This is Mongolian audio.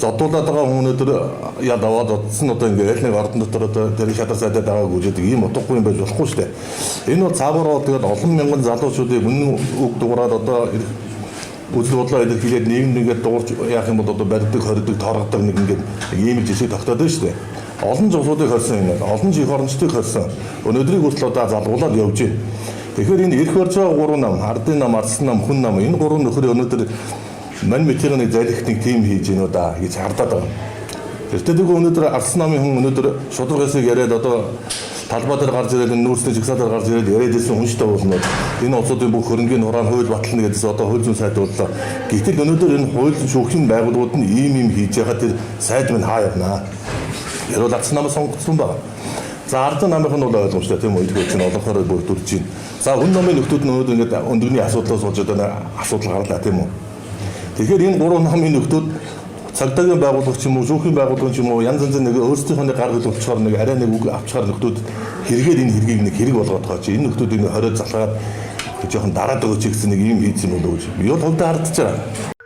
Зодуулаад байгаа хүн өнөөдөр яд аваад одсон одоо ингээд аль нэг ордон дотор одоо тэр шадар сайдад байгааг үжидэг ийм утгагүй юм байж болохгүй шүү дээ. Энэ бол цаагаараа бол тэгээд олон мянган залуучуудыг үнэн үг дуурайд одоо үзэл бодлоо илэрхийлээд нийгэм нэгээд дуурч яах юм бол одоо барьдаг, хордог, торгодог нэг ингээд нэг ийм л жишээ тогтоод байна шүү дээ. Олон зурсуудыг хорьсон юм байна. Олон жих орончдыг хорьсон. Өнөөдрийг хүртэл одоо залгуулад явж байна. Тэгэхээр энэ эрх барьж байгаа гурван нам, ардын нам, арсан нам, хүн нам энэ гурван нөхөр өнөөдөр мань мэтийн нэг залхих нэг тим хийж гинүү да гэж хардаад байгаа. Тэртээ тэгвэл өнөөдөр арсан намын хүн өнөөдөр шударга хэсэг яриад одоо талбай дээр гарч ирээд энэ нүүрсний жигсаа дээр гарч ирээд яриад ирсэн хүн шүү дээ болно. Энэ улсуудын бүх хөрөнгийн хураан хууль батлна гэдээс одоо хууль зүйн сайд боллоо. Гэтэл өнөөдөр энэ хууль шүүхийн байгууллагууд нь ийм ийм хийж байгаа тэр сайд минь хаа явнаа. Ярил арсан намаас сонгогдсон байна. За ардын намынх нь бол ойлгомжтой тийм үү? Идэвхтэй чинь олонхоор бүр дүрж байна. За хүн намын нөхдүүд нь өнөөдөр ингээд өндөгний асуудлаас болж одоо асуудал гарлаа тийм үү? Тэгэхээр энэ гурван намын нөхдүүд цагдаагийн байгууллага ч юм уу, шүүхийн байгууллага ч юм уу янз янзын нэг өөрсдийнхөө нэг гар хөлөвчхөр нэг арай нэг үг авчгаар нөхдүүд хэрэгээр энэ хэргийг нэг хэрэг болгоод байгаа чи энэ нөхдүүд энэ хориод залгаад жоохон дараад өгөөч гэсэн нэг юм хийсэн юм болов уу гэж. Би бол хувьдаа хардж байгаа.